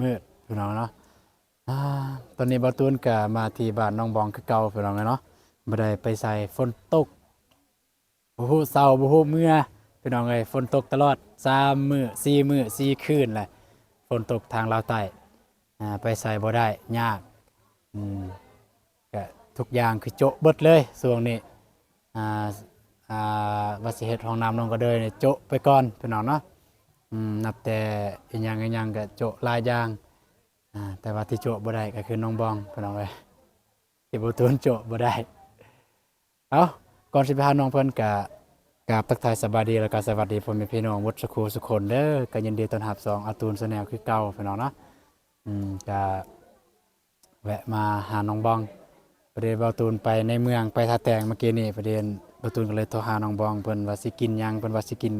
ມືດພີ່ນ້ອງເນາະ. ອາ ຕອນນີ້ບ່າວຕູນກໍມາທີ່ບ້ານໜອງບອງຄືເກົ່າພີ່ນ້ອງເອີຍເນາະ. ບໍ່ໄດ້ໄປໃສ ຝົນຕົກ ບໍ່ຮູ້ເຊົາບໍ່ຮູ້ເມື່ອພີ່ນ້ອງເອີຍ. ຝົນຕົກຕະຫຼອດ ສາມມື້ ສີ່ມື້ ສີ່ຄືນແຫຼະ ຝົນຕົກທາງລາວໃຕ້. ອາ ໄປໃສບໍ່ໄດ້ ຍາກ. ອືມ ກະທຸກຢ່າງຄືໂຈະເບິດເລີຍຊ່ວງນີ້. ອາ ອາ ວ່າຊິເຮັດຫ້ອງນ້ຳໜອງກະເດີຍນີ້ ໂຈະໄປກ່ອນພີ່ນ້ອງເນາະ. ອືມ ນັບແຕ່ອີ່ຫຍັງອີ່ຫຍັງກະໂຈະຫຼາຍຢ່າງ. ອາ ແຕ່ວ່າທີ່ໂຈະບໍ່ໄດ້ກໍຄືໜອງບອງພີ່ນ້ອງເອີຍ ທີ່ບ່າວຕູນໂຈະບໍ່ໄດ້. ເອົ້າ ກ່ອນຊິໄປຫານ້ອງເພິ່ນ ກະກາບທັກທາຍສະບາຍດີ ແລ້ວກໍສະຫວັດດີພໍ່ແມ່ພີ່ນ້ອງໝົດສູ່ຄູ່ສູ່ຄົນເດີ. ກໍຍິນດີຕ້ອນຮັບຊ່ອງອາຕູນແຊນແນວຄືເກົ່າພີ່ນ້ອງເນາະ. ອືມ ກະແວະມາຫານ້ອງບອງ ພໍດີບ່າວຕູນໄປໃນເມືອງ ໄປທ່າແຕງມື້ກີ້ນີ້. ພໍດີບ່າວຕູນກໍເລີຍໂທຫານ້ອງບອງ ເພິ່ນວ່າຊິກິນຫຍັງ ເພິ່ນວ່າຊິກິນ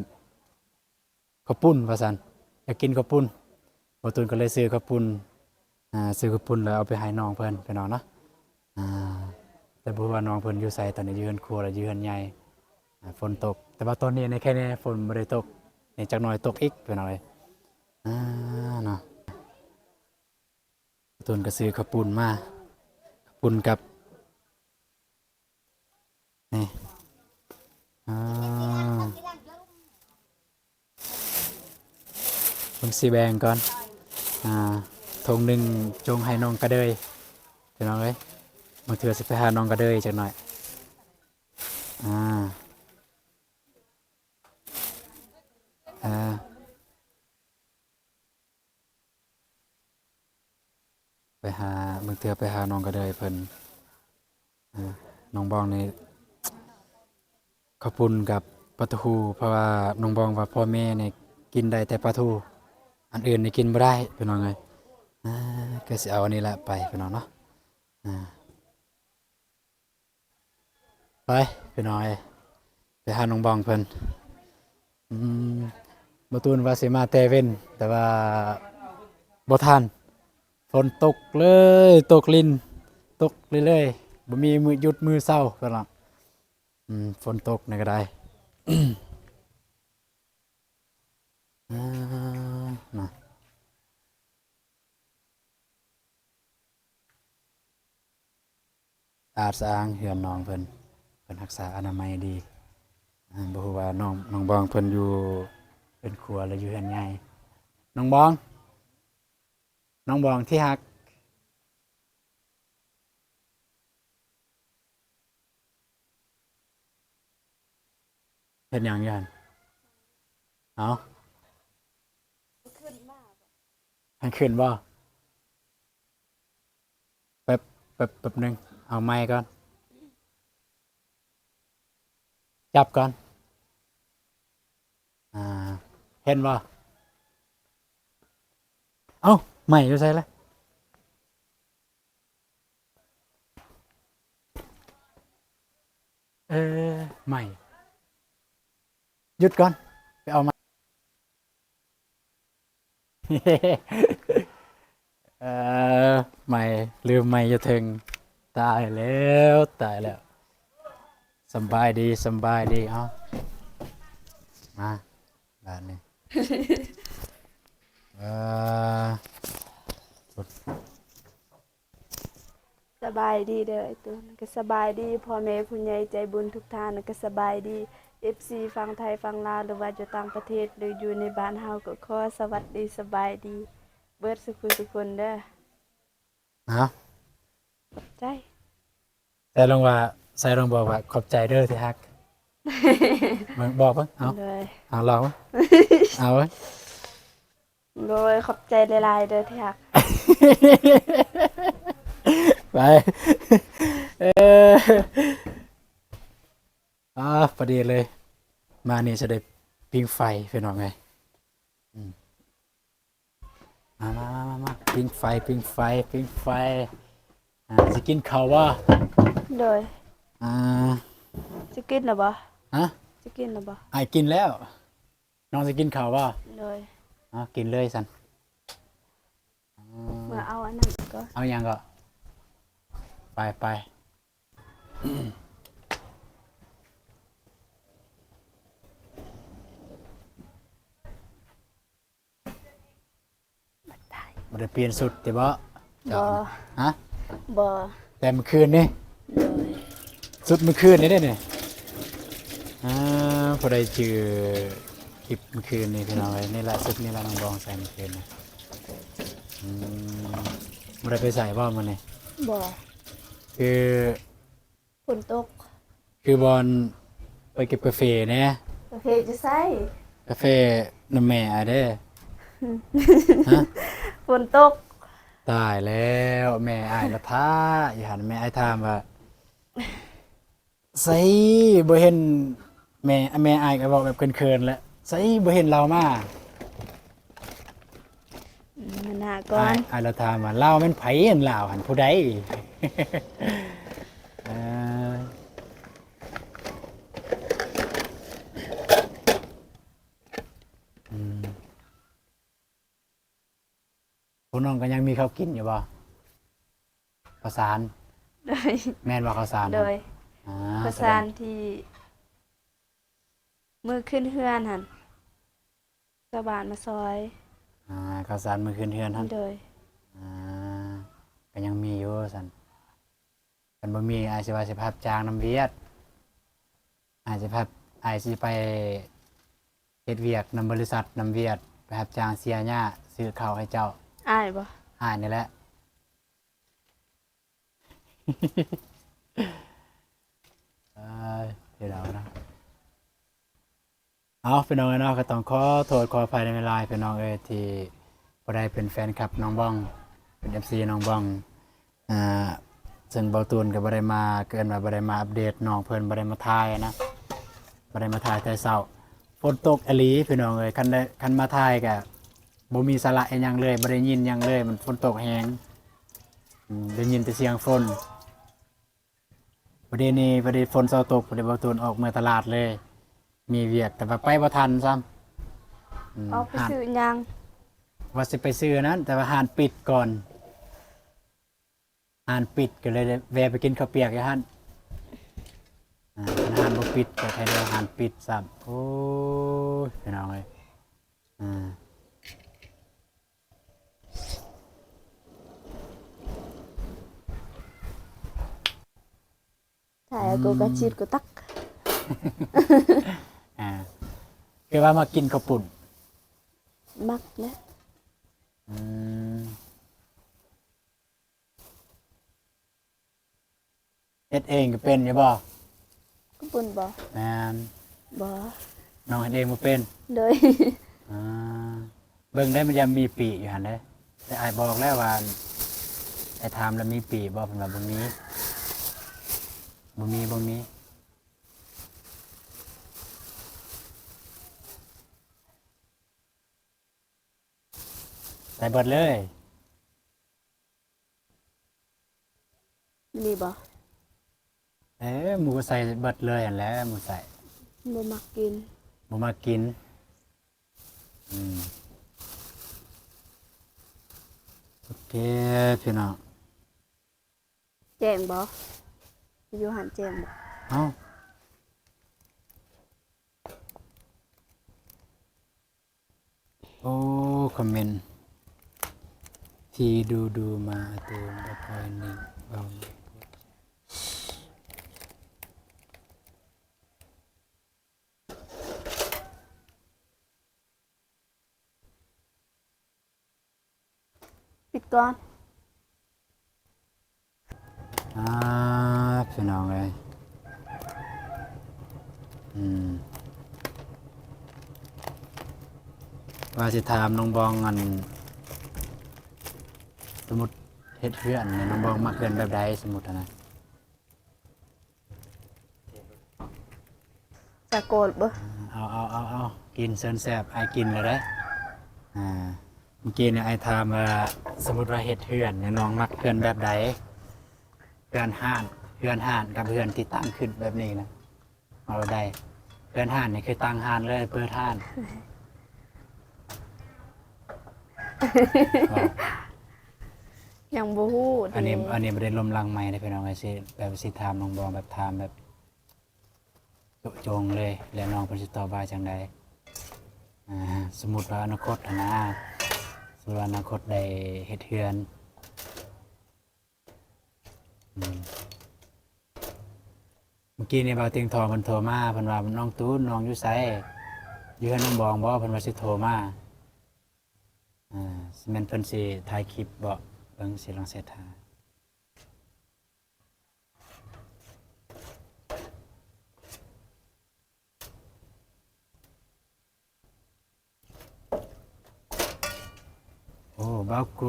ເຂົ້າປຸ້ນວ່າຊັ້ນ ຢາກກິນເຂົ້າປຸ້ນ. ບ່າວຕູນກໍເລີຍຊື້ເຂົ້າປຸ້ນ ອາ ຊື້ເຂົ້າປຸ້ນແລ້ວເອົາໄປໃຫ້ນ້ອງເພິ່ນພີ່ນ້ອງເນາະ. ອາ ແຕ່ບໍ່ຮູ້ວ່ານ້ອງເພິ່ນຢູ່ໃສ ຕອນນີ້ຢູ່ເຮືອນຄົວ ຫຼື ຢູ່ເຮືອນໃຫຍ່. ອາ ຝົນຕົກ ແຕ່ວ່າຕອນນີ້ໃນແຄ່ນີ້ຝົນບໍ່ໄດ້ຕົກ ນີ້ຈັກໜ່ອຍຕົກອີກພີ່ນ້ອງເອີຍ. ອາ ເນາະ ບ່າວຕູນກໍຊື້ເຂົ້າປຸ້ນມາ ເຂົ້າປຸ້ນກັບ ນີ້ ອາ ເບິ່ງຊິແບ່ງກ່ອນ. ອາ ຖົງໜຶ່ງຈົ່ງໃຫ້ນ້ອງກະເດີຍພີ່ນ້ອງເອີຍ. ບາງເທື່ອຊິໄປຫານ້ອງກະເດີຍຈັກໜ່ອຍ. ອາ ອາ ໄປຫາ ບາງເທື່ອໄປຫານ້ອງກະເດີຍເພິ່ນ. ເອີ ນ້ອງບອງນີ້ເຂົ້າປຸ້ນກັບປາທູ ເພາະວ່ານ້ອງບອງວ່າພໍ່ແມ່ນີ້ກິນໄດ້ແຕ່ປາທູ ອັນອື່ນນີ້ກິນບໍ່ໄດ້ພີ່ນ້ອງເອີຍ. ອາ ກໍຊິເອົາອັນນີ້ລະໄປພີ່ນ້ອງເນາະ. ອາ ໄປພີ່ນ້ອງເອີຍ ໄປຫານ້ອງບອງເພິ່ນ. ອືມ ບ່າວຕູນວ່າຊິມາແຕ່ເວັນ ແຕ່ວ່າບໍ່ທັນ ຝົນຕົກເລີຍ ຕົກລິນ ຕົກເລື້ອຍໆ ບໍ່ມີມື້ຢຸດມື້ເຊົາ. ອືມ ຝົນຕົກນີ້ກໍໄດ້. ອາ ມາ ສະອາດສະອ້າງເຮືອນນ້ອງເພິ່ນ ເພິ່ນຮັກສາອະນາໄມດີ. ອາ ບໍ່ຮູ້ວ່ານ້ອງ ນ້ອງບອງເພິ່ນຢູ່ເຮືອນຄົວ ຫຼື ຢູ່ເຮືອນໃຫຍ່. ນ້ອງບອງ ນ້ອງບອງທີ່ຮັກ ເຮັດຫຍັງຢູ່ຫັ້ນ? ເອົ້າ ໃຫ້ຂຶ້ນບໍ່? ແປັບ ແປັບ ແປັບໜຶ່ງ ເອົາໄມກ່ອນ ຈັບກ່ອນ. ອາ ເຫັນບໍ່? ເອົ້າ ໄມຢູ່ໃສລະ? ເອີ ໄມ ຢຸດກ່ອນ ໄປເອົາມາ. ເອີ ໄມ ລືມໄມຢູ່ເທິງ. ຕາຍແລ້ວ ຕາຍແລ້ວ. ສຳບາຍດີ ສຳບາຍດີ. ເອົາ ມາ ບາດນີ້ ເອີ ສະບາຍດີເດີອ້າຍຕູນ ກໍສະບາຍດີພໍ່ແມ່ຜູ້ໃຫຍ່ໃຈບຸນທຸກທ່ານ ກໍສະບາຍດີເອັຟຊີຝັ່ງໄທຝັ່ງລາວ ຫຼືວ່າຢູ່ຕ່າງປະເທດ ຫຼືຢູ່ໃນບ້ານເຮົາ ກໍຂໍສະຫວັດດີສະບາຍດີເບິດສູ່ຜູ້ສູ່ຄົນເດີ. ເອົາ ຂອບໃຈ. ແຕ່ລອງວ່າ ໃສ່ລອງບອກວ່າ ຂອບໃຈເດີທີ່ຮັກ. ເບິ່ງ ບອກເບິ່ງ ເອົາ ໂດຍ ເອົາ ລອງເບິ່ງ ເອົາເບິ່ງ. ໂດຍ ຂອບໃຈຫຼາຍໆເດີທີ່ຮັກ. ໄປ ເອີ ອາ ພໍດີເລີຍ ມານີ້ຈະໄດ້ປີ້ງໄຟ ພີ່ນ້ອງເອີຍ. ອືມ ມາ ມາ ມາ ມາ ປີ້ງໄຟ ປີ້ງໄຟ ປີ້ງໄຟ. ອາ ຊິກິນເຂົ້າບໍ່? ໂດຍ ອາ ຊິກິນແລ້ວບໍ່? ຮະ? ຊິກິນແລ້ວບໍ່? ອ້າຍກິນແລ້ວ. ນ້ອງຊິກິນເຂົ້າບໍ່? ໂດຍ ເອົາ ກິນເລີຍຊັ້ນ. ເອີ ມາເອົາອັນນັ້ນກ່ອນ. ເອົາຫຍັງກໍ? ໄປ ໄປ. ມາຕາຍ ບໍ່ໄດ້ປ່ຽນຊຸດຕິບໍ? ບໍ່. ຮະ? ບໍ່. ແຕ່ມື້ຄືນນີ້? ໂດຍ. ຊຸດມື້ຄືນນີ້ເດ້ນີ້. ອ່າ ຜູ້ໃດຈື່ຄລິບມື້ຄືນນີ້ພີ່ນ້ອງເອີຍ, ນີ້ລະຊຸດນີ້ລະນ້ອງບອງໃສ່ມື້ຄືນນີ້. ອືມ ບໍ່ໄດ້ໄປໃສບໍ່ມື້ນີ້? ບໍ່. ຄື ຝົນຕົກ. ຄືບ່ອນໄປເກັບກາເຟແດ່. ກາເຟຢູ່ໃສ? ກາເຟນຳແມ່ອ້າຍເດ້. ຮະ? ຝົນຕົກ. ຕາຍແລ້ວ ແມ່ອ້າຍລະຖ້າຢູ່ຫັ້ນ. ແມ່ອ້າຍຖາມວ່າ ໃສ ບໍ່ເຫັນແມ່ ແມ່ອ້າຍກໍເວົ້າແບບເຂີນໆແຫຼະ ໃສ ບໍ່ເຫັນລາວມາ. ອືມ ມັນຫາກ່ອນ. ອ້າຍ ອ້າຍລະຖາມວ່າ ລາວແມ່ນໃຜ? ອັນລາວຫັ້ນຜູ້ໃດ? ເອີ ອືມ ພວກນ້ອງກໍຍັງມີເຂົ້າກິນຢູ່ບໍ່? ເຂົ້າສານ. ໂດຍ. ແມ່ນບໍ່ເຂົ້າສານ? ໂດຍ. ອ່າ ເຂົ້າສານທີ່ມື້ຂຶ້ນເຮືອນຫັ້ນ ຊາວບ້ານມາຊ່ອຍ. ອ່າ ເຂົ້າສານມື້ຂຶ້ນເຮືອນຫັ້ນ. ໂດຍ. ອ່າ ກໍຍັງມີຢູ່ຊັ້ນ. ຄັນບໍ່ມີ ອ້າຍຊິວ່າຊິໄປຮັບຈ້າງນຳຫວຽດ. ອ້າຍຊິໄປ ອ້າຍຊິໄປເຮັດວຽກນຳບໍລິສັດ ນຳຫວຽດ ໄປຮັບຈ້າງເສຍຫຍ້າ ຊື້ເຂົ້າໃຫ້ເຈົ້າ. ອ້າຍບໍ່? ອ້າຍນີ້ແຫຼະ. ອ້າຍ ເຮັດເອົານະ. ເອົາ ພີ່ນ້ອງເອີຍເນາະ ກໍຕ້ອງຂໍໂທດຂໍອະໄພນຳຫຼາຍໆ ພີ່ນ້ອງເອີຍ ທີ່ບໍ່ໄດ້ເປັນແຟນຄລັບນ້ອງບອງ ເປັນເອັຟຊີນ້ອງບອງ. ອ່າ ເຊິ່ງເບົາຕູນກໍບໍ່ໄດ້ມາ ເອີ້ນວ່າບໍ່ໄດ້ມາອັບເດດນ້ອງເພິ່ນ ບໍ່ໄດ້ມາຖ່າຍນະ ບໍ່ໄດ້ມາຖ່າຍແຕ່ເຊົ້າ. ຝົນຕົກອີ່ຫຼີພີ່ນ້ອງເອີຍ. ຄັນໄດ້ ຄັນມາຖ່າຍກໍບໍ່ມີສາລະອີ່ຫຍັງເລີຍ ບໍ່ໄດ້ຍິນຫຍັງເລີຍ ມັນຝົນຕົກແຮງ. ອືມ ໄດ້ຍິນແຕ່ສຽງຝົນ. ພໍດີນີ້ ພໍດີຝົນເຊົາຕົກ ພໍດີເບົາຕູນອອກເມືອຕະຫຼາດເລີຍ ມີວຽກ ແຕ່ວ່າໄປບໍ່ທັນຊ້ຳ. ອືມ ອອກໄປຊື້ຫຍັງ? ວ່າຊິໄປຊື້ນັ້ນ ແຕ່ວ່າຮ້ານປິດກ່ອນ ຮ້ານປິດ ກໍເລີຍໄດ້ແວ່ໄປກິນເຂົ້າປຽກຢູ່ຫັ້ນ. ອ່າ ຄັນຮ້ານບໍ່ປິດກໍແທ້ແລ້ວ ຮ້ານປິດຊ້ຳ. ໂອ້ຍ ພີ່ນ້ອງເອີຍ. ອ່າ ຖ່າຍ ອືມ ໂກກາຈິດໂກຕັກ. ອ່າ ຄືວ່າມັກກິນເຂົ້າປຸ້ນ? ມັກແຫຼະ. ອືມ. ເຮັດເອງກໍເປັນຢູ່ບໍ່? ເຂົ້າປຸ້ນບໍ່? ແມ່ນ. ບໍ່. ນ້ອງເຮັດເອງບໍ່ເປັນ? ໂດຍ. ອ່າ ເບິ່ງໄດ້ ມັນຍັງມີປີກຢູ່ຫັ້ນເດ້. ແຕ່ອ້າຍບອກແລ້ວວ່າ ອ້າຍຖາມແລ້ວມີປີກບໍ່? ເພິ່ນວ່າບໍ່ມີ. ບໍ່ມີ ບໍ່ມີ. ໃສ່ເບິດເລີຍ. ນີ້ບໍ່? ເອີ ໝູ່ກໍໃສ່ເບິດເລີຍຫັ້ນແຫຼະ ໝູ່ໃສ່. ບໍ່ມັກກິນ. ບໍ່ມັກກິນ. ອືມ ໂອເຄ ພີ່ນ້ອງ. ແຈ້ງບໍ່? ຢູ່ຫັ້ນແຈ້ງບໍ່? ເອົ້າ. ໂອ້ ຄອມເມັນທີ່ດູໆມາ ອາຕູນບໍ່ຄ່ອຍເນັ້ນເວົ້າ. ປິດກ່ອນ. ອ່າ ພີ່ນ້ອງເອີຍ ອືມ ວ່າຊິຖາມນ້ອງບອງ ອັນ ສົມມຸດເຮັດເຮືອນນີ້ ນ້ອງບອງມັກເຮືອນແບບໃດ? ສົມມຸດຫັ້ນນະ. ສາກົນເບິ່ງ. ເອົາ ເອົາ ເອົາ ເອົາ ກິນເຊີນແຊບ ອ້າຍກິນແລ້ວເດ້. ອ່າ ເມື່ອກີ້ນີ້ອ້າຍຖາມວ່າ ສົມມຸດວ່າເຮັດເຮືອນນີ້ ນ້ອງມັກເຮືອນແບບໃດ? ເຮືອນຮ້ານ ເຮືອນຮ້ານກັບເຮືອນທີ່ຕັ້ງຂຶ້ນແບບນີ້ນະ ເອົາແບບໃດ? ເຮືອນຮ້ານນີ້ຄືຕັ້ງຮ້ານເລີຍ ເປີດຮ້ານ. ຍັງບໍ່ຮູ້ເດ້. ອັນນີ້ ອັນນີ້ບໍ່ໄດ້ລົມຫຼັງໄມເດ້ພີ່ນ້ອງເອີຍ ຊິ ແບບຊິຖາມນ້ອງບອງ ແບບຖາມແບບເຈາະຈົງເລີຍ ແລ້ວນ້ອງເພິ່ນຊິຕອບວ່າຈັ່ງໃດ? ອ່າ ສົມມຸດວ່າອະນາຄົດຫັ້ນນະ ສ ເພື່ອອະນາຄົດໄດ້ເຮັດເຮືອນ. ອືມ ເມື່ອກີ້ນີ້ບ່າວຕຽງທອງເພິ່ນໂທມາ ເພິ່ນວ່າ ນ້ອງຕູນ ນ້ອງຢູ່ໃສ? ຢູ່ເຮືອນນ້ອງບອງບໍ່? ເພິ່ນວ່າຊິໂທມາ. ອ່າ ຊິແມ່ນເພິ່ນຊິຖ່າຍຄລິບບໍ່? ເບິ່ງ ຊິລອງເສັດຫາ. ໂອ້ ບາວໂກ.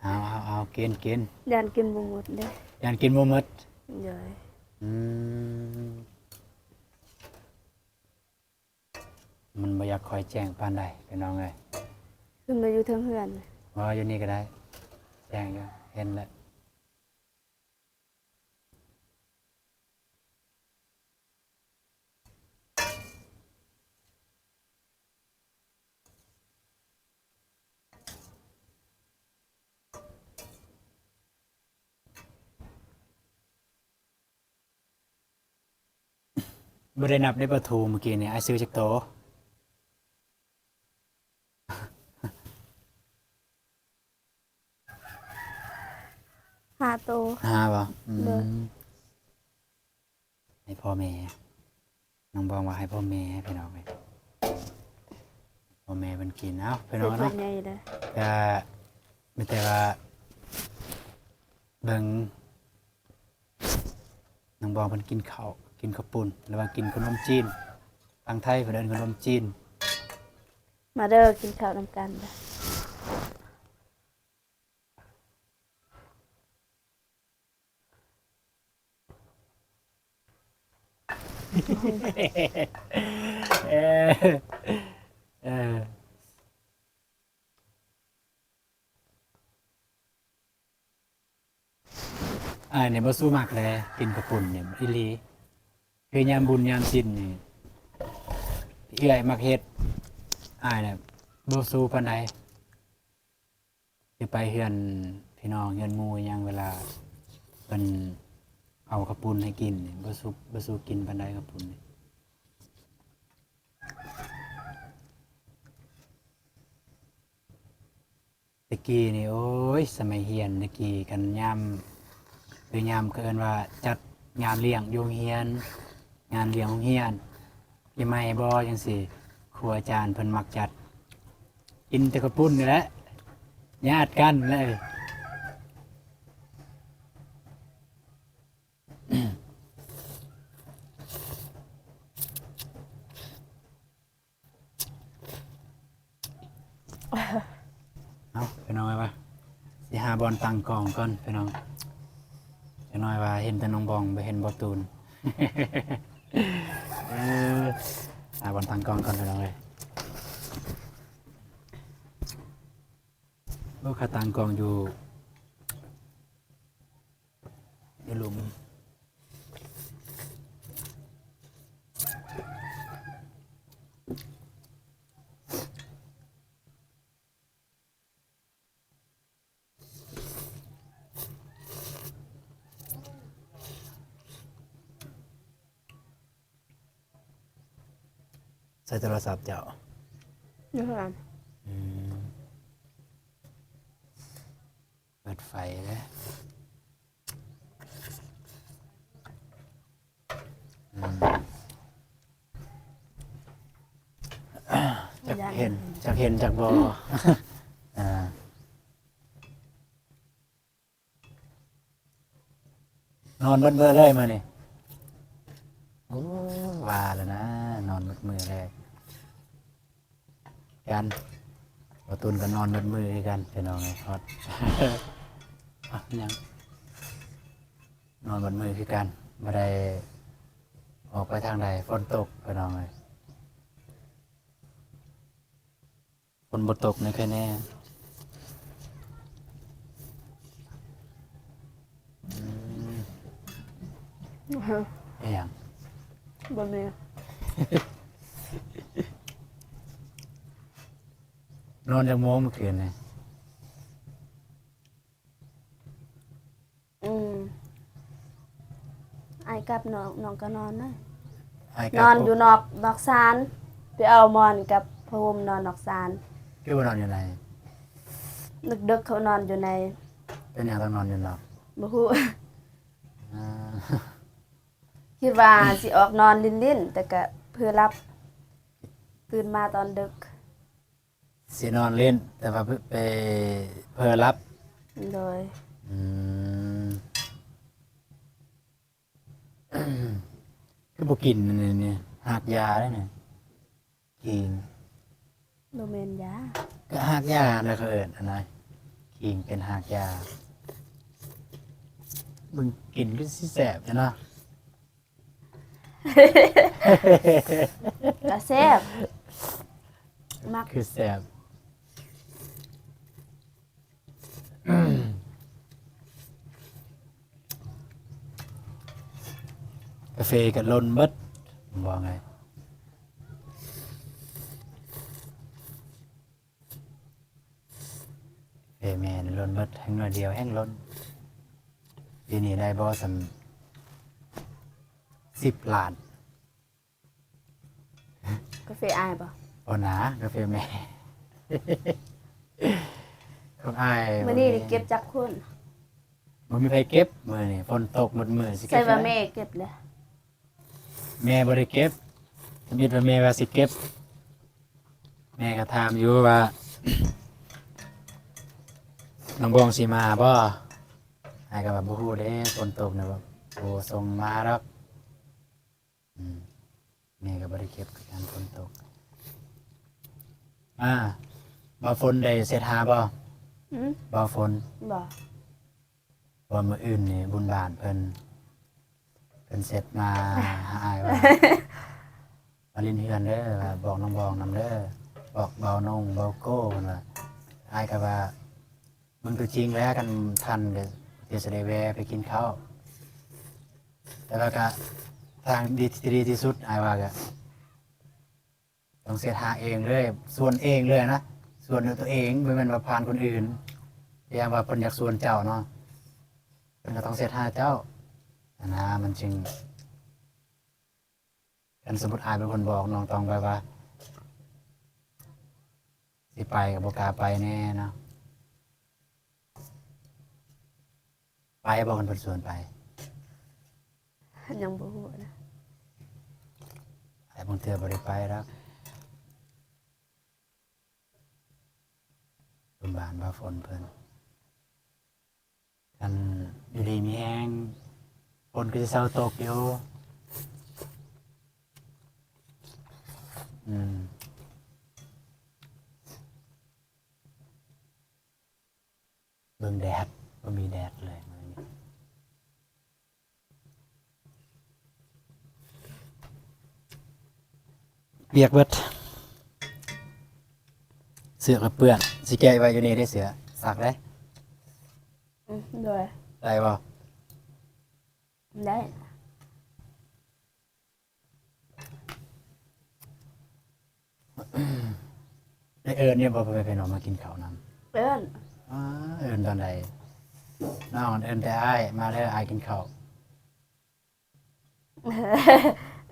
ເອົາ ເອົາ ເອົາ ກິນ ກິນ. ຢ້ານກິນບໍ່ໝົດເດ້. ຢ້ານກິນບໍ່ໝົດ. ໂດຍ. ອືມ. ມັນບໍ່ຢາກຄ່ອຍແຈ້ງປານໃດ ພີ່ນ້ອງເອີຍ. ຂຶ້ນມາຢູ່ເທິງເຮືອນ. ບໍ່ ຢູ່ນີ້ກໍໄດ້ ແຈ້ງຢູ່ ເຫັນແລ້ວ. ບໍ່ໄດ້ນັບເດ້ ປາທູເມື່ອກີ້ນີ້ ອ້າຍຊື້ຈັກໂຕ? ຫ້າໂຕ. ຫ້າບໍ່? ອືມ. ໂດຍ. ໃຫ້ພໍ່ແມ່ ນ້ອງບອງວ່າໃຫ້ພໍ່ແມ່ ພີ່ນ້ອງເອີຍ ພໍ່ແມ່ເພິ່ນກິນ. ເອົ້າ ພີ່ນ້ອງເນາະ ໃຫຍ່ເດີ ກະມີແຕ່ວ່າເບິ່ງນ້ອງບອງເພິ່ນກິນເຂົ້າ ກິນເຂົ້າປຸ້ນ ຫຼືວ່າກິນຂະໜົມຈີນ ທາງໄທເພິ່ນເອີ້ນຂະໜົມຈີນ. ມາເດີ ກິນເຂົ້ານຳກັນເດີ. ເອີ ເອີ ອ້າຍນີ້ບໍ່ສູ້ມັກແລະ ກິນເຂົ້າປຸ້ນນີ້ອີ່ຫຼີ. ຄືຍາມບຸນຍາມສິນນີ້ ເອື້ອຍມັກເຮັດ ອ້າຍນະບໍ່ສູ້ປານໃດ. ຊິໄປເຮືອນພີ່ນ້ອງເຮືອນໝູ່ຫຍັງ ເວລາເພິ່ນເອົາເຂົ້າປຸ້ນໃຫ້ກິນນີ້ ບໍ່ສູ້ ບໍ່ສູ້ກິນປານໃດເຂົ້າປຸ້ນນີ້. ແຕ່ກີ້ນີ້ ໂອ້ຍ ສະໄໝຮຽນແຕ່ກີ້ ຄັນຍາມ ຄືຍາມເຂົາເອີ້ນວ່າຈັດງານລ້ຽງຢູ່ໂຮງຮຽນ ງານລ້ຽງໂຮງຮຽນ ປີໃໝ່ບໍ່ ຈັ່ງຊີ້ ຄູອາຈານເພິ່ນມັກຈັດ ກິນແຕ່ເຂົ້າປຸ້ນນີ້ແຫຼະ ຍາດກັນເລີຍ. ເອົາ ພີ່ນ້ອງເອີຍ ວ່າຊິຫາບ່ອນຕັ້ງກ້ອງກ່ອນພີ່ນ້ອງ. ຈັກໜ້ອຍວ່າເຫັນແຕ່ນ້ອງບອງ ບໍ່ເຫັນບ່າວຕູນ. ເອີ ຫາບ່ອນຕັ້ງກ້ອງກ່ອນພີ່ນ້ອງເອີຍ. ໂອ້ ຂາຕັ້ງກ້ອງຢູ່ ຢູ່ລຸ່ມ. ໃຊ້ໂທລະສັບເຈົ້າ? ຢູ່ເຮືອນ. ອືມ. ເປີດໄຟເດ້. ອືມ. ຈັກເຫັນ ຈັກເຫັນຈັກບໍ່. ອ່າ. ນອນເບິດມື້ເລີຍມື້ນີ້. ໂອ້ ວ່າແລ້ວນະ ນອນເບິດມື້ເລີຍ. ກັນ ບ່າວຕູນກໍນອນເບິດມື້ຄືກັນ ພີ່ນ້ອງເອີຍ. ຮອດ ອະ ຫຍັງ ນອນເບິດມື້ຄືກັນ ບໍ່ໄດ້ອອກໄປທາງໃດ. ຝົນຕົກ ພີ່ນ້ອງເອີຍ. ຝົນບໍ່ຕົກໃນແຄ່ແນ່. ອືມ. ອີຫຍັງ? ບໍ່ມີ. ນອນຈັກໂມງເມື່ອຄືນນີ້? ອືມ ໄອ ອ້າຍກັບນ້ອງ ນ້ອງກໍນອນນະ ອ້າຍກັບ ນອນຢູ່ນອກ ນອກຊານ ໄປເອົາໝອນກັບຜ້າຫົ່ມນອນນອກຊານ. ຄືບໍ່ນອນຢູ່ໃນ? ດຶກໆ ເຂົານອນຢູ່ໃນ. ເປັນຫຍັງຕ້ອງນອນຢູ່ນອກ? ບໍ່ຮູ້ ອ່າ ຄິດວ່າຊິອອກນອນຫຼິ້ນໆ ແຕ່ກະເຜີລັບ ຕື່ນມາຕອນດຶກ. ຊິນອນຫຼິ້ນ ແຕ່ວ່າໄປ ໄປເຜີລັບ. ໂດຍ. ອືມ ຄືບໍ່ກິນອັນນີ້ ຮາກຢາເດ້ນີ້ ຂີງ. ບໍ່ແມ່ນຢາ ກະຮາກຢານະ ເຂົາເອີ້ນອັນນັ້ນ ຂີງເປັນຮາກຢາ. ເບິ່ງກິນຄືຊິແຊບແທ້ເນາະ. ກະແຊບ ມັກ ຄືແຊບ. ກາເຟກໍຫຼົ່ນເບິດ ບອກໃຫ້. ເຟແມ່ນີ້ຫຼົ່ນເບິດ ແຮ່ງໜ້ອຍດຽວແຮ່ງຫຼົ່ນ. ປີນີ້ໄດ້ບໍ່ສ່ຳສິບລ້ານ? ກາເຟອ້າຍບໍ່? ບໍ່ນາ ກາເຟແມ່ ຂອງອ້າຍ. ມື້ນີ້ນີ້ເກັບຈັກຄົນ? ບໍ່ມີໃຜເກັບມື້ນີ້ ຝົນຕົກໝົດມື້ ຊິເກັບ. ໃສ່ວ່າແມ່ເກັບເດ້. ແມ່ບໍ່ໄດ້ເກັບ ທຳອິດວ່າແມ່ວ່າຊິເກັບ. ແມ່ກໍຖາມຢູ່ວ່າ ນ້ອງບອງຊິມາບໍ່? ອ້າຍກໍວ່າບໍ່ຮູ້ເດ້ ຝົນຕົກນະ ບໍ່ສົ່ງມາດອກ. ອືມ ແມ່ກໍບໍ່ໄດ້ເກັບຄືກັນ ຝົນຕົກ. ອາ ບ່າວຝົນໄດ້ເຊັດຫາບໍ່? ຫືມ? ບ່າວຝົນ ບໍ່. ເພາະວ່າມື້ອື່ນນີ້ບຸນບ້ານເພິ່ນ ເພິ່ນເຊັດມາຫາອ້າຍວ່າ ມາຫຼິ້ນເຮືອນເດີ ວ່າບອກນ້ອງບອງນຳເດີ ບອກບ່າວນົງ ບ່າວໂກ້ ເພິ່ນວ່າ. ອ້າຍກໍວ່າ ເບິ່ງຕົວຈິງແລ້ວ ຄັນທັນກໍດຽວຊິໄດ້ແວ່ໄປກິນເຂົ້າ. ແຕ່ວ່າກໍທາງດີ ທີ່ດີທີ່ສຸດ ອ້າຍວ່າກໍ ຕ້ອງເສັດຫາເອງເລີຍ ຊວນເອງເລີຍນະ ຊວນດ້ວຍຕົວເອງ ບໍ່ແມ່ນວ່າຜ່ານຄົນອື່ນ. ຢ່າງວ່າເພິ່ນຢາກຊວນເຈົ້າເນາະ ເພິ່ນກໍຕ້ອງເສັດຫາເຈົ້າຫັ້ນນະ ມັນຈຶ່ງ. ຄັນສົມມຸດອ້າຍເປັນຄົນບອກ ນ້ອງຕ້ອງແບບວ່າ ຊິໄປກໍບໍ່ກ້າໄປແນ່ເນາະ. ໄປບໍ່ ຄັນເພິ່ນຊວນໄປ? ຍັງບໍ່ຮູ້ນະ ແຕ່ບາງເທື່ອບໍ່ໄດ້ໄປດອກ. ໂຮງບານບ່າວຝົນເພິ່ນ ຄັນຢູ່ດີມີແຮງ ຝົນກໍຊິເຊົາຕົກຢູ່. ອືມ. ເບິ່ງແດດ ບໍ່ມີແດດເລີຍມື້ນີ້ ປຽກເບິດ ເສື້ອກໍເປື້ອນ. ຊິແກະໄວ້ຢູ່ນີ້ເດ້ ເສື້ອ ຊັກເດ້. ອືມ ໂດຍ. ໄດ້ບໍ່? ໄດ້. ໄດ້ເອີ້ນຢູ່ບໍ່ ພໍ່ແມ່ພີ່ນ້ອງມາກິນເຂົ້ານຳ? ເອີ້ນ. ອາ ເອີ້ນຕອນໃດ? ນ້ອງເອີ້ນແຕ່ອ້າຍ ມາເດີ ອ້າຍກິນເຂົ້າ.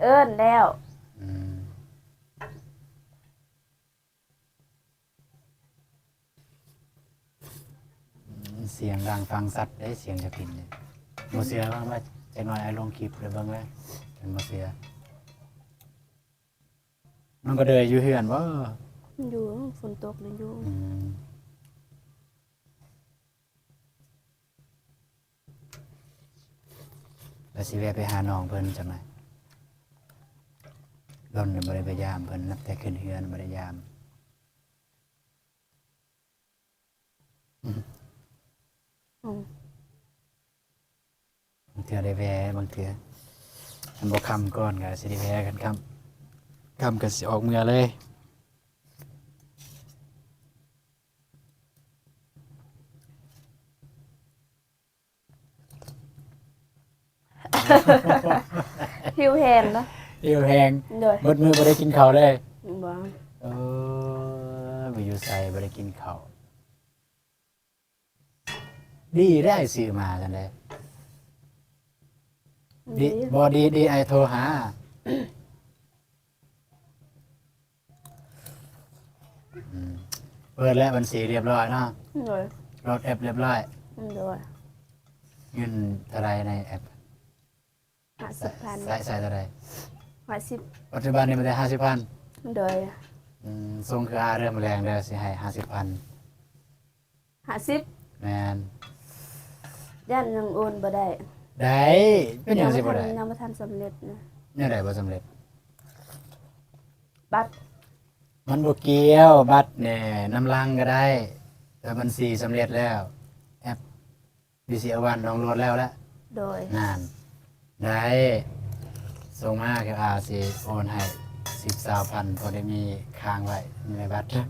ເອີ້ນແລ້ວ. ອືມ. ສຽງດັງຟັງຊັດເດ້ ສຽງຈະພິນນີ້. ບໍ່ເຊື່ອ ເບິ່ງວ່າຈັກໜ້ອຍອ້າຍລົງຄລິບເລີຍ ເບິ່ງເລີຍ ຄັນບໍ່ເຊື່ອ. ນ້ອງກະເດີຍຢູ່ເຮືອນບໍ່? ຢູ່ ຝົນຕົກນີ້ຢູ່. ອືມ. ວ່າຊິແວ່ໄປຫານ້ອງເພິ່ນຈັກໜ້ອຍ. ດົນແລ້ວບໍ່ໄດ້ໄປຢາມເພິ່ນ ນັບແຕ່ຂຶ້ນເຮືອນບໍ່ໄດ້ຢາມ. ອືມ. ບາງເທື່ອໄດ້ແວ່ ບາງເທື່ອ ຄັນບໍ່ຄ່ຳກ່ອນກໍຊິໄດ້ແວ່ ຄັນຄ່ຳ ຄ່ຳກໍຊິອອກເມືອເລີຍ. ຫິວແຮງເນາະ. ຫິວແຮງ. ໂດຍ. ເບິດມື້ບໍ່ໄດ້ກິນເຂົ້າເລີຍ? ບໍ່. ເອີ ໄປຢູ່ໃສບໍ່ໄດ້ກິນເຂົ້າ? ດີໄດ໋ ຊື້ມາຊັ້ນເດ້. ດີ ດີ ບໍ່ດີ ດີ ອ້າຍໂທຫາ. ອືມ ເປີດແລ້ວບັນຊີຮຽບຮ້ອຍເນາະ. ໂດຍ. ໂຫຼດແອັບຮຽບຮ້ອຍ. ໂດຍ. ເງິນເທົ່າໃດໃນແອັບ? ຫ້າສິບພັນ. ໃຊ້ ໃຊ້ເທົ່າໃດ? ຫ້າສິບ. ປັດຈຸບັນນີ້ມີແຕ່ຫ້າສິບພັນ? ໂດຍ. ອືມ ສົ່ງຄືອາເດີ ມື້ແລງເດີ ຊິໃຫ້ຫ້າສິບພັນ. ຫ້າສິບ? ແມ່ນ. ຢ້ານຍັງໂອນບໍ່ໄດ້. ໄດ້ ເປັນຫຍັງຊິບໍ່ໄດ້? ຍັງບໍ່ທັນ ຍັງບໍ່ທັນສຳເລັດນະ. ແນວໃດບໍ່ສຳເລັດ? ບັດ. ມັນບໍ່ກ່ຽວ ບັດແນ່ ນຳຫຼັງກໍໄດ້ ແຕ່ບັນຊີສຳເລັດແລ້ວ ແອັບ ບີຊີແອລວັນ ດາວໂຫຼດແລ້ວລະ. ໂດຍ. ນັ້ນ ໄດ້ ສົ່ງມາ ຄືອາຊິໂອນໃຫ້ສິບ ຊາວພັນ ພໍໄດ້ມີຄ້າງໄວ້ໃນບັດ. ອືມ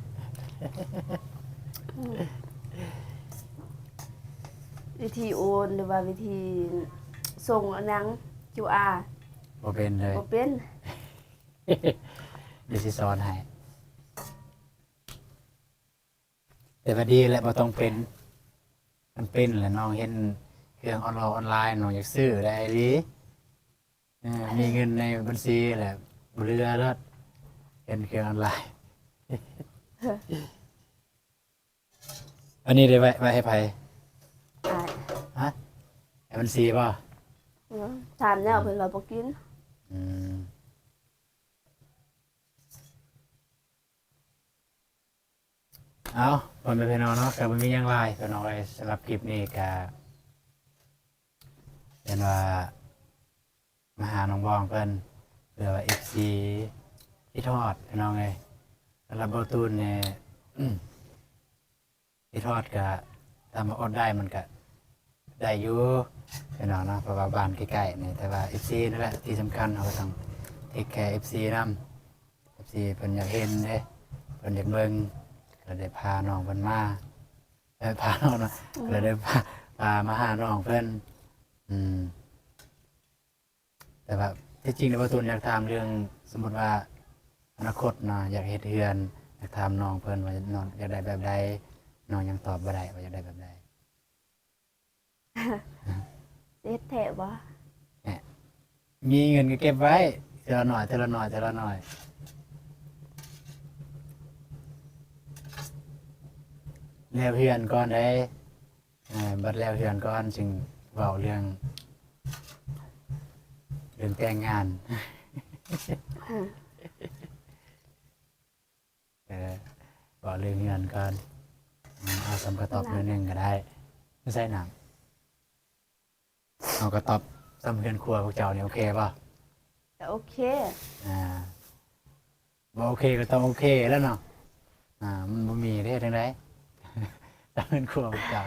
ວິທີໂອນ ຫຼືວ່າວິທີສົ່ງອັນຫຍັງ ຄິວອາ ບໍ່ເປັນເລີຍ. ບໍ່ເປັນ. ດຽວຊິສອນໃຫ້. ແຕ່ວ່າດີແຫຼະ ບໍ່ຕ້ອງເປັນ. ຄັນເປັນແລ້ວ ນ້ອງເຫັນເຄື່ອງອອນລອນອອນລາຍ ນ້ອງຢາກຊື້ໄດ້ອີ່ຫຼີ. ເອີ ມີເງິນໃນບັນຊີແລ້ວ ບໍ່ເຫຼືອແລ້ວ ເຫັນເຄື່ອງອອນລາຍ. ອັນນີ້ໄດ້ໄວ້ ໄວ້ໃຫ້ໃຜ? ອ້າຍ. ຮະ? ໃຫ້ບັນຊີບໍ່? ເອີ ຖາມແລ້ວ ອືມ ເພິ່ນວ່າບໍ່ກິນ. ອືມ. ເອົາ ພໍ່ແມ່ພີ່ນ້ອງເນາະ ກໍບໍ່ມີຫຍັງຫຼາຍພີ່ນ້ອງເອີຍ. ສຳລັບຄລິບນີ້ກໍເປັນວ່າມາຫານ້ອງບອງເພິ່ນ ເພື່ອວ່າເອັຟຊີຄິດຮອດພີ່ນ້ອງເອີຍ. ສຳລັບບໍ່ຕູນນີ້ ຄິດຮອດກະ ຖ້າມາອົດໄດ້ມັນກະໄດ້ຢູ່ພີ່ນ້ອງເນາະ ເພາະວ່າບ້ານໃກ້ໆນີ້. ແຕ່ວ່າເອັຟຊີນັ້ນແຫຼະທີ່ສຳຄັນ ເຮົາກໍຕ້ອງເທກແຄເອັຟຊີນຳ. ເອັຟຊີເພິ່ນຢາກເຫັນເດ້ ເພິ່ນຢາກເບິ່ງ ກໍເລີຍໄດ້ພານ້ອງເພິ່ນມາ ເອີ ພານ້ອງເນາະ ອືມ ກໍເລີຍໄດ້ພາ ພາມາຫານ້ອງເພິ່ນ. ອືມ. ແຕ່ວ່າທີ່ຈິງແລ້ວ ບ່າວຕູນຢາກຖາມເລື່ອງ ສົມມຸດວ່າອະນາຄົດເນາະ ຢາກເຮັດເຮືອນ ຢາກຖາມນ້ອງເພິ່ນວ່ານ້ອງຢາກໄດ້ແບບໃດ ນ້ອງຍັງຕອບບໍ່ໄດ້ວ່າຢາກໄດ້ແບບໃດ. ເຮັດແທ້ບໍ່? ແນ່ ມີເງິນກໍເກັບໄວ້ ເທື່ອລະໜ້ອຍ ເທື່ອລະໜ້ອຍ ເທື່ອລະໜ້ອຍ ແລ້ວເຮືອນກ່ອນເດ້. ເອີ ບັດແລ້ວເຮືອນກ່ອນຈຶ່ງເວົ້າເລື່ອງ ເລື່ອງແຕ່ງງານ. ເອີ ເວົ້າເລື່ອງເຮືອນກ່ອນ. ເອົາສ່ຳກະຕ໊ອບໜ້ອຍໜຶ່ງກໍໄດ້. ໃສ່ນ້ຳ ເອົາກະຕ໊ອບສ່ຳເຮືອນຄົວພວກເຈົ້ານີ້ ໂອເຄບໍ່? ກໍໂອເຄ. ອ່າ ບໍ່ໂອເຄກໍຕ້ອງໂອເຄແລ້ວເນາະ. ອ່າ ມັນບໍ່ມີເດ້ ເຮັດຈັ່ງໃດ? ຕາມເຮືອນຄົວພວກເຈົ້າ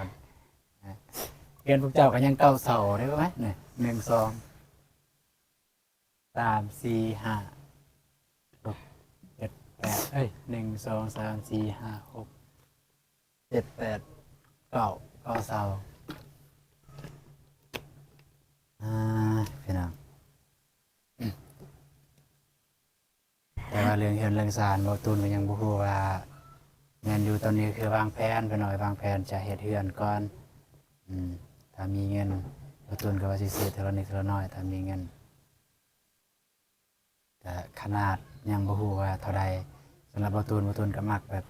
ເຮືອນພວກເຈົ້າກໍຍັງເກົ້າເສົາເດ້ ເບິ່ງໄໝ ນີ້ ໜຶ່ງ ສອງ ສາມ ສີ່ ຫ້າ ຫົກ ເຈັດ ແປດ ເອີຍ ໜຶ່ງ ສອງ ສາມ ສີ່ ຫ້າ ຫົກ ເຈັດ ແປດ ເກົ້າ ເກົ້າເສົາ. ອ່າ ພີ່ນ້ອງ ແຕ່ວ່າເລື່ອງເຮືອນເລື່ອງຊານ ບ່າວຕູນກໍຍັງບໍ່ຮູ້ວ່າແມ່ນຢູ່. ຕອນນີ້ຄືວາງແຜນ ພີ່ນ້ອງ ວາງແຜນຈະເຮັດເຮືອນກ່ອນ. ອືມ ຖ້າມີເງິນ ບ່າວຕູນກໍວ່າຊິຊື້ເທື່ອລະນິດເທື່ອລະໜ້ອຍ ຖ້າມີເງິນ. ກະຂະໜາດຍັງບໍ່ຮູ້ວ່າເທົ່າໃດ. ສຳລັບບ່າວຕູນ ບ່າວຕູນກໍມັກແບບ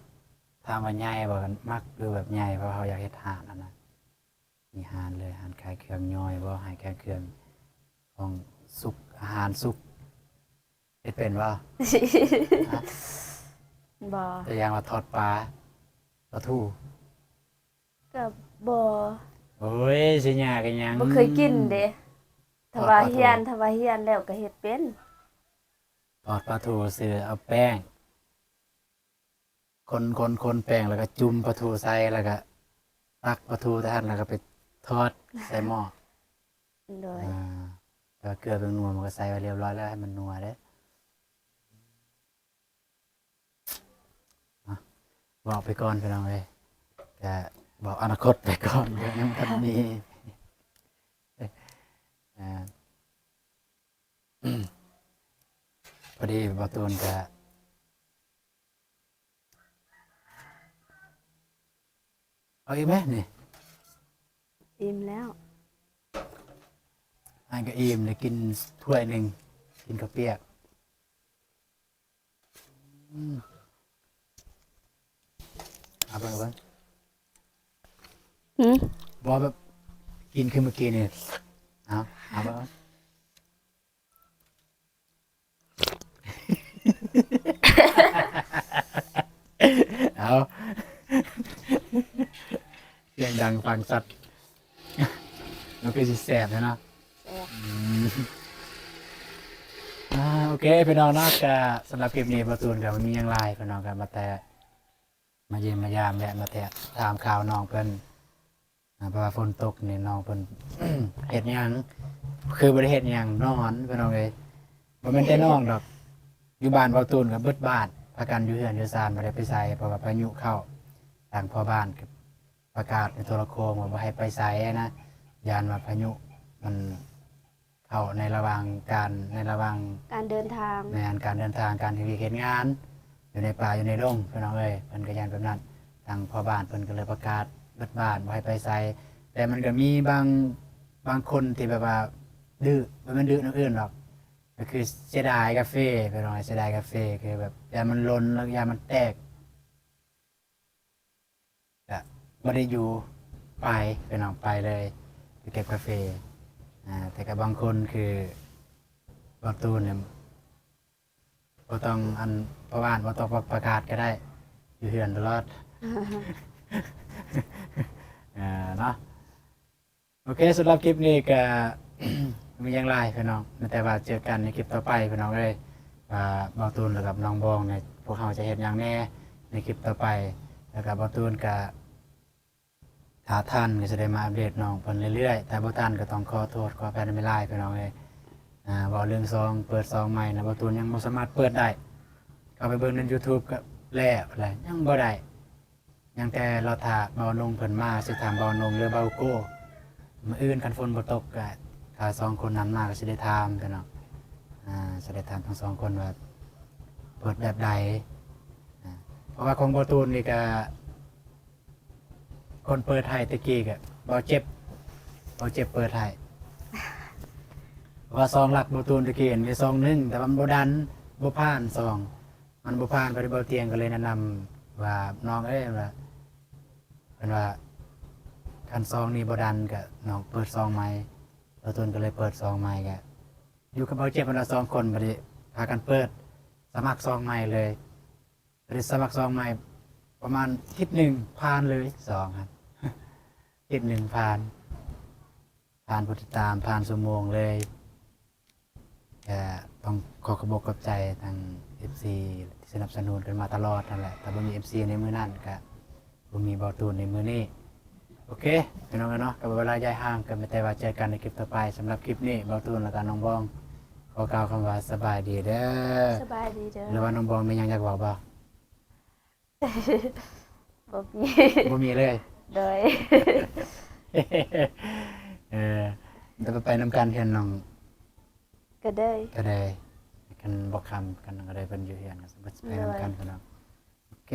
ຖາມວ່າໃຫຍ່ບໍ່ ມັກຢູ່ແບບໃຫຍ່ ເພາະເຮົາຢາກເຮັດຮ້ານຫັ້ນນະ. ມີຮ້ານເລີຍ ຮ້ານຂາຍເຄື່ອງຍ່ອຍບໍ່ ຮ້ານຂາຍເຄື່ອງຂອງສຸກ ອາຫານສຸກ. ເຮັດເປັນບໍ່? ຮະ? ບໍ່. ຕົວຢ່າງວ່າທອດປາ ປາທູ. ກໍບໍ່. ໂອ້ຍ ຊິຍາກອີຫຍັງ? ບໍ່ເຄີຍກິນເດ້. ຖ້າວ່າຮຽນ ຖ້າວ່າຮຽນແລ້ວກໍເຮັດເປັນ. ທອດປາທູ ຊື້ເອົາແປ້ງ ຄົນໆໆແປ້ງ ແລ້ວກໍຈຸ່ມປາທູໃສ່ ແລ້ວກໍຕັກປາທູແຕ່ຫັ້ນ ແລ້ວກໍໄປທອດໃສ່ໝໍ້. ໂດຍ. ອ່າ ແຕ່ວ່າເກືອແປ້ງນົວມັນກໍໃສ່ໄວ້ຮຽບຮ້ອຍແລ້ວ ໃຫ້ມັນນົວເດ້. ເວົ້າໄປກ່ອນພີ່ນ້ອງເອີຍ ກະເວົ້າອະນາຄົດໄປກ່ອນ ຍັງບໍ່ທັນມີ. ອ່າ ພໍດີບ່າວຕູນກະ ເອົາອີກແມະນີ້? ອີ່ມແລ້ວ. ອັນກໍອີ່ມ ໄດ້ກິນຖ້ວຍໜຶ່ງ ກິນເຂົ້າປຽກ. ອືມ ເອົາເບິ່ງ ເອົາເບິ່ງ. ຫືມ? ບໍ່ ແບບກິນຄືເມື່ອກີ້ນີ້. ເອົາ ເອົາເບິ່ງ. ເອົາ ສຽງດັງຟັງຊັດ. ມັນຄືຊິແຊບແທ້ເນາະ. ແຊບ. ອືມ ອ່າ ໂອເຄ ພີ່ນ້ອງເນາະ, ກະສຳລັບຄລິບນີ້ ບ່າວຕູນກະບໍ່ມີຫຍັງຫຼາຍ ພີ່ນ້ອງ ກະມາແຕ່ ມາຢ້ຽມມາຢາມ ແວະມາແຕະຖາມຂ່າວນ້ອງເພິ່ນ. ອ່າ ເພາະວ່າຝົນຕົກນີ້ ນ້ອງເພິ່ນ ເຮັດຫຍັງ ຄືບໍ່ໄດ້ເຮັດຫຍັງ ນອນ ພີ່ນ້ອງເອີຍ. ບໍ່ແມ່ນແຕ່ນ້ອງດອກ ຢູ່ບ້ານບ່າວຕູນກໍເບິດບ້ານ ພາກັນຢູ່ເຮືອນຢູ່ຊານ ບໍ່ໄດ້ໄປໃສ ເພາະວ່າພາຍຸເຂົ້າ. ທາງພໍ່ບ້ານກໍປະກາດໃນໂທລະໂຄ່ງວ່າບໍ່ໃຫ້ໄປໃສນະ ຢ້ານວ່າພາຍຸມັນ ເຂົ້າໃນລະຫວ່າງການ ໃນລະຫວ່າງການເດີນທາງ. ແມ່ນ ການເດີນທາງ ການເຮັດວຽກເຮັດງານ ຢູ່ໃນປ່າຢູ່ໃນດົງ ພີ່ນ້ອງເອີຍ. ເພິ່ນກໍຢ້ານແບບນັ້ນ ທາງພໍ່ບ້ານເພິ່ນກໍເລີຍປະກາດເບິດບ້ານ ບໍ່ໃຫ້ໄປໃສ. ແຕ່ມັນກໍມີບາງ ບາງຄົນທີ່ແບບວ່າດື້ ບໍ່ແມ່ນດື້ແນວອື່ນດອກ ກໍຄືເສຍດາຍກາເຟ ພີ່ນ້ອງເອີຍ, ເສຍດາຍກາເຟ ຄືແບບຢ້ານມັນຫຼົ່ນ ແລ້ວຢ້ານມັນແຕກ. ກະບໍ່ໄດ້ຢູ່ ໄປ ພີ່ນ້ອງ ໄປເລີຍ ໄປເກັບກາເຟ. ອ່າ ແຕ່ກະບາງຄົນຄືບ່າວຕູນນີ້ ບໍ່ຕ້ອງ ອັນ ພໍ່ບ້ານບໍ່ຕ້ອງປະກາດກໍໄດ້ ຢູ່ເຮືອນຕະຫຼອດ ເອີ ເນາະ. ໂອເຄ ສຳລັບຄລິບນີ້ກະ ມີຫຍັງຫຼາຍ ພີ່ນ້ອງ, ມີແຕ່ວ່າເຈີກັນໃນຄລິບຕໍ່ໄປ ພີ່ນ້ອງເອີຍ. ວ່າບ່າວຕູນ ແລ້ວກັບນ້ອງບອງນີ້ ພວກເຮົາຈະເຮັດຫຍັງແດ່ໃນຄລິບຕໍ່ໄປ. ແລ້ວກັບບ່າວຕູນກະ ຖ້າທັນກໍຈະໄດ້ມາອັບເດດນ້ອງເພິ່ນເລື້ອຍໆ, ຖ້າບໍ່ທັນກໍຕ້ອງຂໍໂທດຂໍອະໄພນຳຫຼາຍ ພີ່ນ້ອງເອີຍ. ອ່າ ເວົ້າເລື່ອງຊອງ ເປີດຊອງໃໝ່ນະ ບ່າວຕູນຍັງບໍ່ສາມາດເປີດໄດ້. ເຂົ້າໄປເບິ່ງໃນຢູທູບກໍແລ້ວແຫຼະ ຍັງບໍ່ໄດ້. ຍັງແຕ່ລໍຖ້າບ່າວນົງເພິ່ນມາ ຊິຖາມບ່າວນົງ ຫຼື ບ່າວໂກ້. ມື້ອື່ນຄັນຝົນບໍ່ຕົກກະ ຖ້າສອງຄົນນັ້ນມາກໍຊິໄດ້ຖາມກັນເນາະ, ອ່າ ຊິໄດ້ຖາມທັງສອງຄົນວ່າເປີດແບບໃດ. ອ່າ ເພາະວ່າຂອງບ່າວຕູນນີ້ກະ ຄົນເປີດໃຫ້ແຕ່ກີ້ກະບ່າວເຈັບ, ບ່າວເຈັບເປີດໃຫ້. ເພາະວ່າຊອງຫຼັກບ່າວຕູນແຕ່ກີ້ນີ້ຊອງໜຶ່ງ ແຕ່ວ່າມັນບໍ່ດັນ ບໍ່ຜ່ານຊອງ ມັນບໍ່ຜ່ານ. ພໍດີບ່າວຕຽງກໍເລີຍແນະນຳວ່າ ນ້ອງເອີຍ ວ່າ ເພິ່ນວ່າ ຄັນຊອງນີ້ບໍ່ດັນກະນ້ອງເປີດຊອງໃໝ່. ບ່າວຕູນກໍເລີຍເປີດຊອງໃໝ່ ກະຢູ່ກັບບ່າວເຈັບຫັ້ນລະສອງຄົນ. ບັດນີ້ພາກັນເປີດ ສະໝັກຊອງໃໝ່ເລີຍ. ບໍ່ໄດ້ສະໝັກຊອງໃໝ່ ປະມານທິດໜຶ່ງຜ່ານເລີຍ ສອງຫັ້ນ ທິດໜຶ່ງຜ່ານ ຜ່ານຜູ້ຕິດຕາມ ຜ່ານຊົ່ວໂມງເລີຍ. ກະຕ້ອງຂໍຂອບອົກຂອບໃຈທາງເອັຟຊີທີ່ສະໜັບສະໜູນກັນມາຕະຫຼອດຫັ້ນແຫຼະ, ຖ້າບໍ່ມີເອັຟຊີໃນມື້ນັ້ນກະບໍ່ມີບ່າວຕູນໃນມື້ນີ້. ໂອເຄ ພີ່ນ້ອງເອີຍເນາະ, ກໍເວລາຢ່າຍຫ່າງ ກໍມີແຕ່ວ່າເຈີກັນໃນຄລິບຕໍ່ໄປ. ສຳລັບຄລິບນີ້ ບ່າວຕູນ ແລ້ວກໍນ້ອງບອງ ຂໍກ່າວຄຳວ່າສະບາຍດີເດີ. ສະບາຍດີເດີ. ຫຼືວ່ານ້ອງບອງມີຫຍັງຢາກເວົ້າບໍ່? ບໍ່ມີ ບໍ່ມີເລີຍ. ໂດຍ. ເອີ ແຕ່ໄປນຳກັນເຮືອນນ້ອງກະເດີຍ ກະເດີຍ ກັນບໍ່ຄຳກັນ ກະເດີຍເພິ່ນຢູ່ເຮືອນ ກໍໄປນຳກັນ. ໂດຍ. ພີ່ນ້ອງ ໂອເຄ